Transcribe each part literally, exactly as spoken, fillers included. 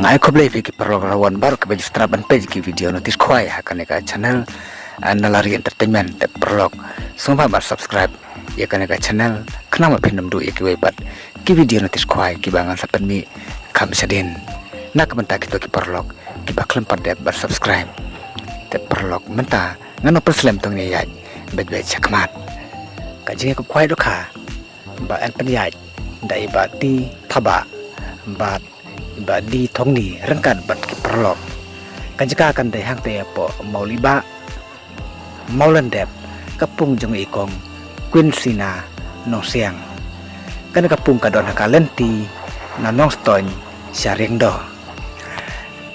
Nga ai khublei phi ki paralok rawan baroh kiba ju sngewtynnat ban peit ki video notice khwai ha kane ka channel, ah, Nalari Entertainment. Te paralok, sngewbha ban subscribe ïa kane ka channel khnang ba phin ym duh ïa kiwei pat ki video notice khwai kiba ngan sa pynmih kham shadien na ka bynta kito ki paralok kiba khlem pat dep ban subscribe. Te paralok, mynta ngan ong pynslem tang ïa ïaid beit beit shakhmat. Ka jingïakob khwai dohkha ba yn pynïaid da i Bah T Thabah bad i Bah D Thongni ryngkat bad ki paralok. Ka jaka kan dei hangta hapoh Mawlibah, Mawlyndep, ka pung jong i kong Queen Sina Nongsiang. Kane ka pung ka don ha ka lynti na Nongstoiñ sha Riangdo.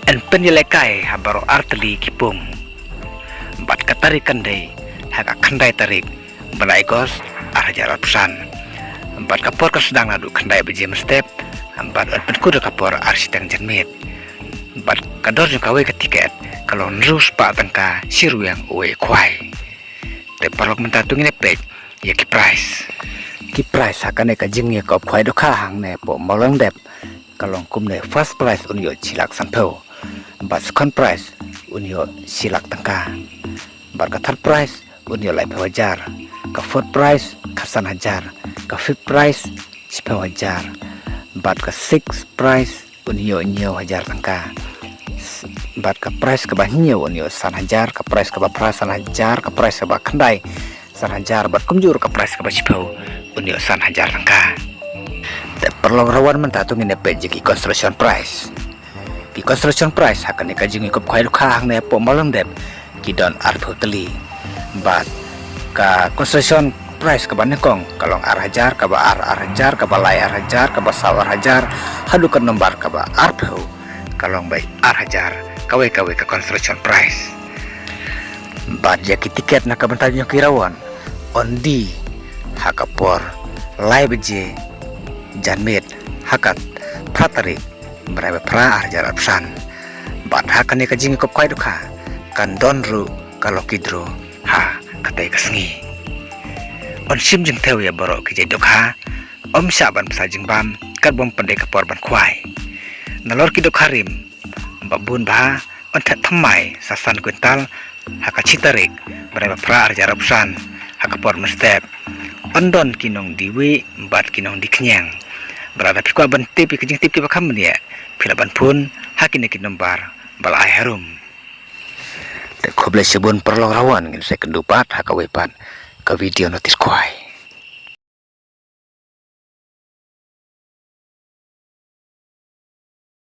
Yn pynïalehkai ha baroh artylli ki pung. Bad ka tarik kan dei ha ka khyndai tarik bnai August ar hajar arphew san. Bad ka por kan sdang naduh khyndai baje mynstep bad yn pynkut da ka por ar shiteng janmiet. Bad ka dor jong kawei ka tiket ka long hynriew spah tyngka shi rwiang uwei u khwai. Te paralok, mynta to ngin ïa peit ïa ki price. Ki price ha kane ka jingïakob khwai dohkha hangne hapoh Mawlyndep ka long kumne: first prize un ïoh shi lak sanphew, bad second prize un ïoh shi lak tyngka, bad ka third prize un ïoh laiphew hajar, ka fourth prize khatsan hajar, ka fifth prize shiphew hajar, bad ka sixth prize un ïoh hynñiew hajar tyngka. S-, bad ka prize kaba hynñiew un ïoh san hajar, ka prize kaba phra san hajar, ka prize kaba khyndai san hajar, bad kumjuh ruh ka prize kaba shiphew un ïoh san hajar tyngka. Te paralok rawan, mynta to ngin ïa peit ïa ki consolation prize. Ki consolation prize ha kane ka jingïakob khwai dohkha hangne hapoh Mawlyndep ki don arphew tylli. Bad ka consolation prize kaba nyngkong ka long ar hajar, kaba ar ar hajar, kaba lai ar hajar, kaba saw ar hajar, haduh ka nombar kaba arphew ka long bai ar hajar, kawei kawei ka consolation prize. Bad ïa ki tiket na ka bynta jong ki rawan yn die ha ka por lai baje janmiet ha ka phra tarik bnai ba phra ar hajar arphew san. Bad ha kane ka jingïakob khwai dohkha kan don ruh ka lucky draw ha katei ka sngi. Yn shim jingthew ïa baroh ki jait dohkha, ym shah ban bsa jingbam katba ym pynda ka por ban khwai. Nalor ki dohkha rim ba bun bha yn thied thymmai sa san kwintal ha ka shi tarik bnai ba phra ar hajar arphew san ha ka por mynstep. Yn don ki nongdie bad ki nongdie khñiang. Bad lada phi kwah ban tip ïa ki jingtip kiba kham bniah, phi lah ban phone ha kine ki nombar ba la ai harum. Te khublei shibun paralok rawan, ngin sa ïakynduh pat ha kawei pat ka video notice khwai.